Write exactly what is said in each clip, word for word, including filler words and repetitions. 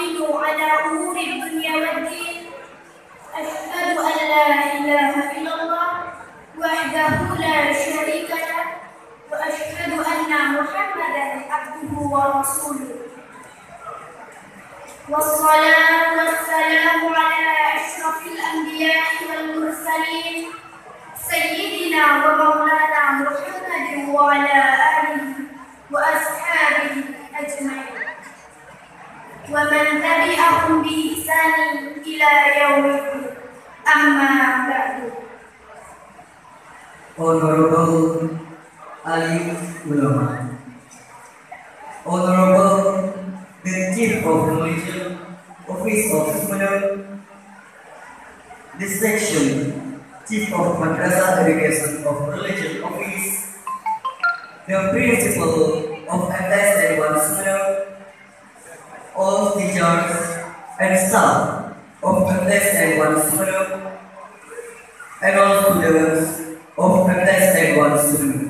على أمور الدنيا والدين. أشهد أن لا إله إلا الله وحده لا شريك له، وأشهد أن محمدا عبده ورسوله. والصلاة والسلام على أشرف الأنبياء والمرسلين، سيدنا ومولانا محمد وعلى آله وأصحابه أجمعين، ومن تبعهم بإحسان إلى يوم الدين. أما بعد. Honorable Alim Ulama. Honorable the Chief of Religion Office of Sumenep, the Section Chief of Madrasah Education of Religion Office, the Principal of M T S N one Sumenep, all teachers and staff of M T S N one Sumenep, and all students of M T S N one Sumenep.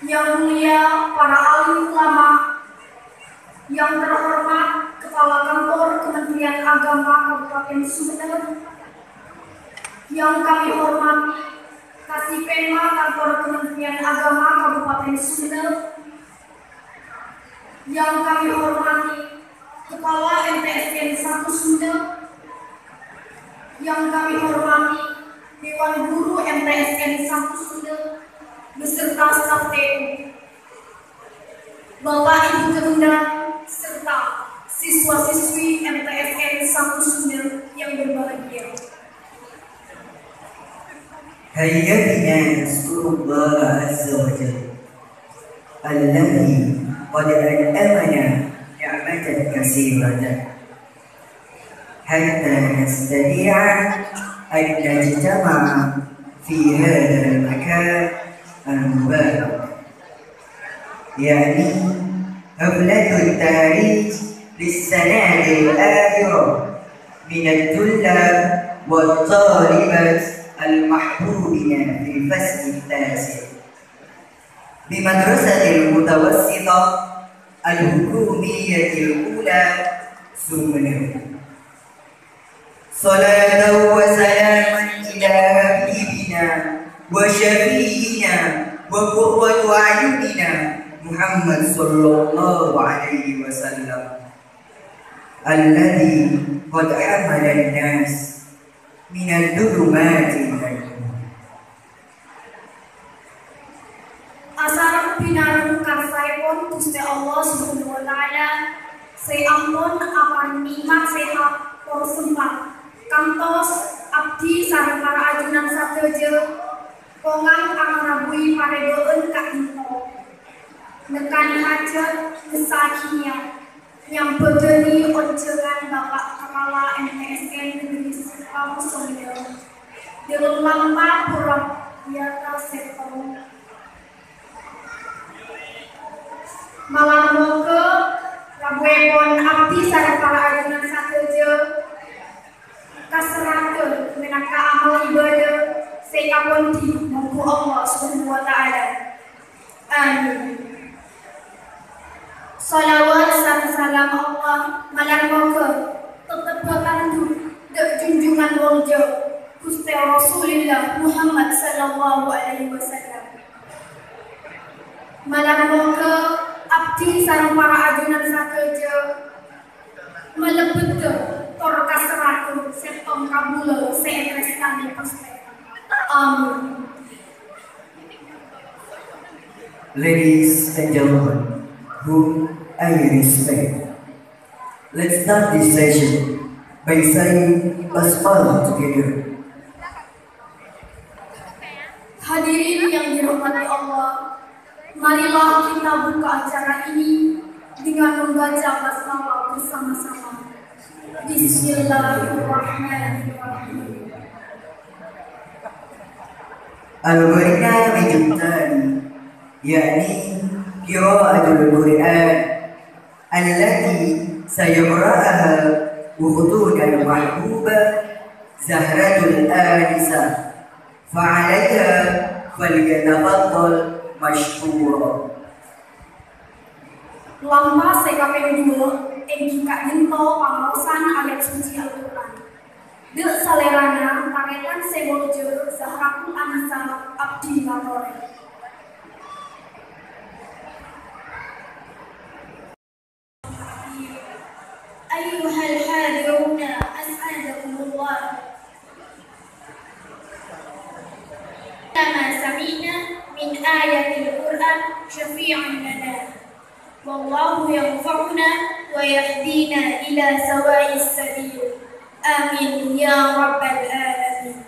Yang mulia para alim ulama, yang terhormat Kepala Kantor Kementerian Agama Kabupaten Sumenep, yang kami hormati Kasipenma Kantor Kementerian Agama Kabupaten Sumenep, yang kami hormati Kepala M T S N satu Sumenep, yang kami hormati Dewan Guru M T S N satu Sumenep, beserta staf T U, Bapak Ibu Kementerian, serta siswa-siswi M T S N satu Sumenep yang berbahagia. هيا بنا نشكر الله عز وجل الذي قد أنعمنا نعمة كثيرة حتى نستطيع أن نجتمع في هذا المكان المبارك، يعني حفلة التعريف للسنة الأخيرة من الطلاب والطالبات المحبوبين في الفصل التاسع بمدرسة المتوسطة الحكومية الأولى سمنة. صلاة وسلاما إلى حبيبنا وشفيعنا وقرة أعيننا محمد صلى الله عليه وسلم، الذي قد حمل الناس من الظلمات إلى النور. Asareng binareng karsaèpon Ghustè Allah Subhanahu wa Ta'ala sè ampon aparèng nè'mat sehat tor sempat, kantos abdhi sareng para ajunan sadhâjâ kongang angarabuwi parèbâ'ân ka'dinto. Nèkanè hajhât, ngessaghi niyat. Nyambhâdhâni onjhângan Bapa' Kapala M T S N Negeri Sekawu Songennep, dâlem lampa pura yata settong. Malar moghâ rabuèpon abdhi sareng para ajunan sadhâjâ kaserraghi mènangka amal ibadah sè èkapondhi mongghu Allah Subhanahu wa Ta'ala. Amin. Shalawat sareng salam Allah malar moghâ tettep bhâkal dâ' junjungan molja Ghustè Rasulillah Muhammad sallallahu alaihi wasallam. Malar moghâ abdhi sareng para ajunan sadhâjâ malebbhât tor kaserraghi settong kabulâ sè ètarèstanè Ghustè. Amin. Ladies and gentlemen, whom I respect, let's start this session by saying basmalah together. Hadirin yang dirahmati Allah, marilah kita buka acara ini dengan membaca basmalah bersama-sama. Bismillahirrahmanirrahim. البرنامج التالي يعني قراءة القرآن التي سيقرأها أختنا المحبوبة زهرة الآنسة، فعليها فليتفضل مشكورا. Lampa sè kapèng duwâ' èngghi ka'dinto pamaosan ayat suci Al-Qur'an. Dâ' salèrana tarètan sè molja Zahratul Anisa abdhi ngatorè. أيها الحاضرون، أسعدكم الله. ما سمعنا من آية القرآن شفيعا لنا، والله ينفعنا ويهدينا إلى سواء السبيل. آمين يا رب العالمين.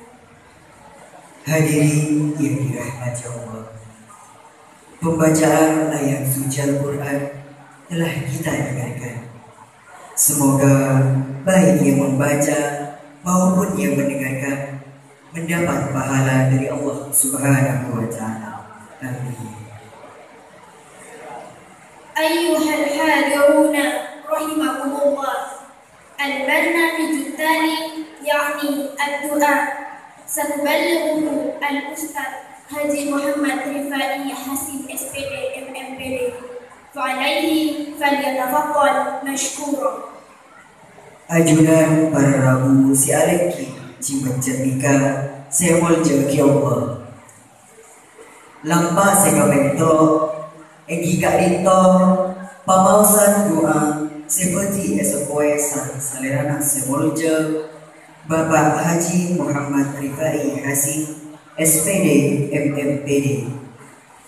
Hadirin yang dirahmati Allah, pembacaan ayat suci Al-Quran telah kita dengarkan. Semoga baik yang membaca maupun yang mendengarkan mendapat pahala dari Allah Subhanahu wa Ta'ala. Amin. أيها الحاضرون، رحمكم الله. البرنامج التالي يعني الدعاء، سيبلغه الأستاذ حاجي محمد رفاعي حسين، S P D, M M P D، فعليه فليتفضل مشكورا. Ajunan para rabu sè alèngghi jhimajjhâ nèka sè èmoljâ'aghi Allah. Lampa sè kapèng tello', èngghi ka'dinto pamaosan du'a sè bhâdhi èseppowè sareng salèrana sè molja, Bapak Haji Muhammad Rifai Hasin, S P D, M M P D.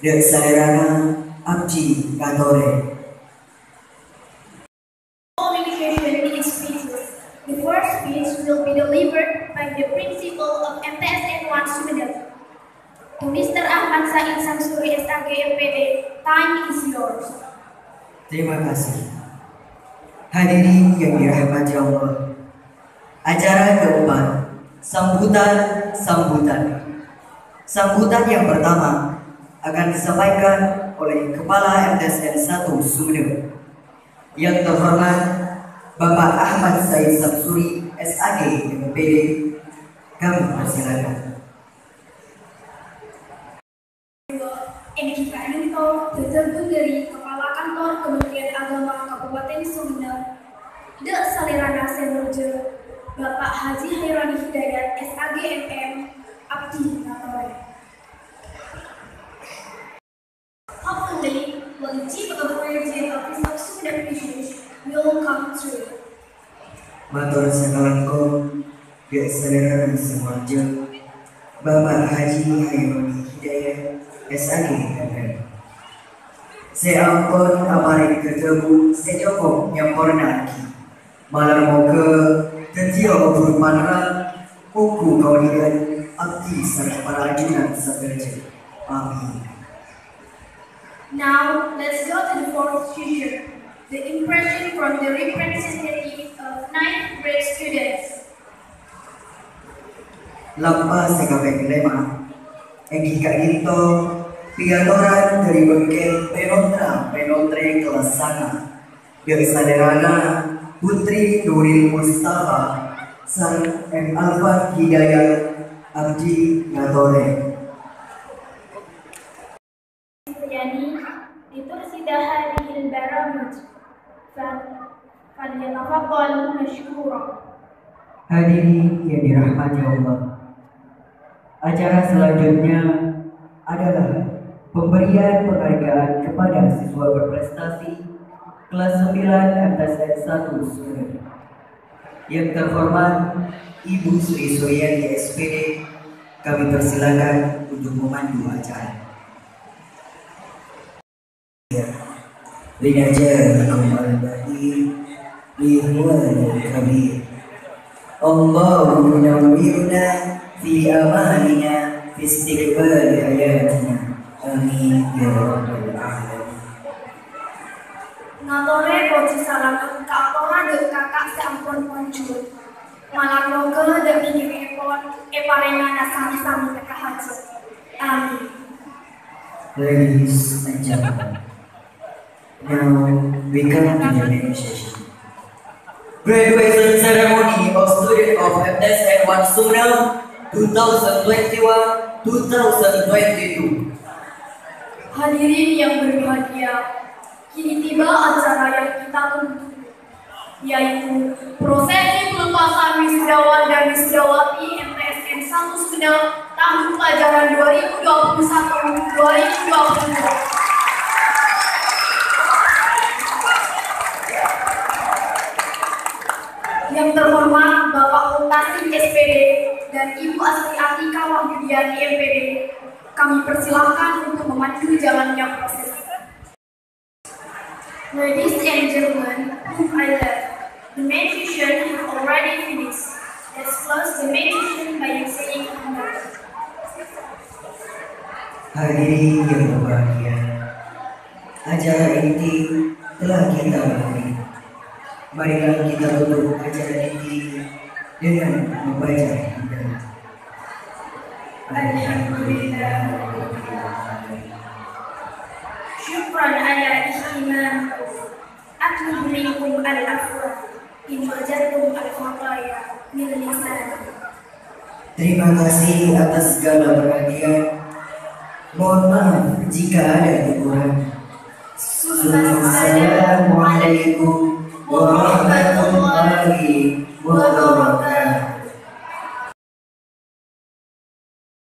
Dâ' salèrana abdhi ngatorè. Communication in speeches. The first speech will be delivered by the principal of M T S N one Sumenep. To Mister Ahmad Said Samsuri, S A G, M P D, time is yours. Terima kasih. Hadirin yang dirahmati Allah, acara keempat, sambutan-sambutan. Sambutan yang pertama akan disampaikan oleh Kepala M T S N satu Sumenep, yang terhormat Bapak Ahmad Said Samsuri, S A G, M P D. Kami persilakan. Èngghi ka'dinto dhâdhâbu dâri Kepala Kantor Kementerian Agama Kabupaten Sumenep, dâ' salèrana sè molja, Bapak Haji Haironi Hidayat, S A G, M M, abdhi ngatorè. Hopefully, what the chief of religion of Islam Sumenep wishes will come true. Mator sakalangkong, dâ' salèrana sè molja, Bapak Haji Haironi Hidayat, S A G, M M, sè ampon aparèng dhâdhâbu sè cokop nyamporna'aghi. Malar moghâ dhâddhiyâ obhur panerrang, ongghu kaodi'ân abdhi sareng para ajunan sadhâjâ. Amin. Now, let's go to the fourth session, the impression from the representative of ninth grade students. Lampa sè kapèng lèma', èngghi ka'dinto piatoran dâri bengkel pènontra-pènontrè kellas sanga'. Dâ' salèrana Putri Nuril Mustafa sareng M Alfan Hidayat abdhi ngatorè. Ya'ni, litursi dahari hilbara mujib. Fa-, falyatafaddal masykuran. Hadirin yang dirahmati Allah, acara selanjutnya adalah pemberian penghargaan kepada siswa berprestasi kelas sembilan M T S N satu Sumenep. Yang terhormat Ibu Sri Suryani, S P D, kami persilakan untuk memandu acara. Linaja lakum al-bahir, lihwal kabir. Allahu munawwiruna fi amalina, fi istiqbali hayatina. Amin ya rabbal alamin. Ngatorè pojhi salamet ka atorra dâ' kaka' sè ampon monjhur. Malar moghâ dâ' bhâdhi rèpot èparèngana sami-sami tekka hajhât. Amin. Ladies and gentlemen, now we come to the main session. Graduation ceremony of student of M T S N one Sumenep two thousand twenty-one, two thousand twenty-two. Hadirin yang berbahagia, Kini tiba acara yang kita tunggu, yaitu prosesi pelepasan wisudawan dan wisudawati M T S N satu Sumedang tahun pelajaran dua ribu dua puluh satu dua ribu dua puluh dua. Yang terhormat Bapak Mutasim S P D dan Ibu Asri Atika Wahyudiyati M P D, kami persilahkan untuk memandu jalannya prosesi. Ladies and gentlemen whom I love, the main function have already finished. Let's close the main function by saying Alhamdulillah. Hadirin yang berbahagia, acara inti telah kita lalui. Marilah kita tutup acara inti dengan membaca hamdalah. Alhamdulillah. Syukran ala ihtimamikum. Atlubu minkum al-afwa. In wajadtum al-khataya min lisani. Terima kasih atas segala perhatian. Mohon maaf jika ada kekurangan. Assalamualaikum warahmatullahi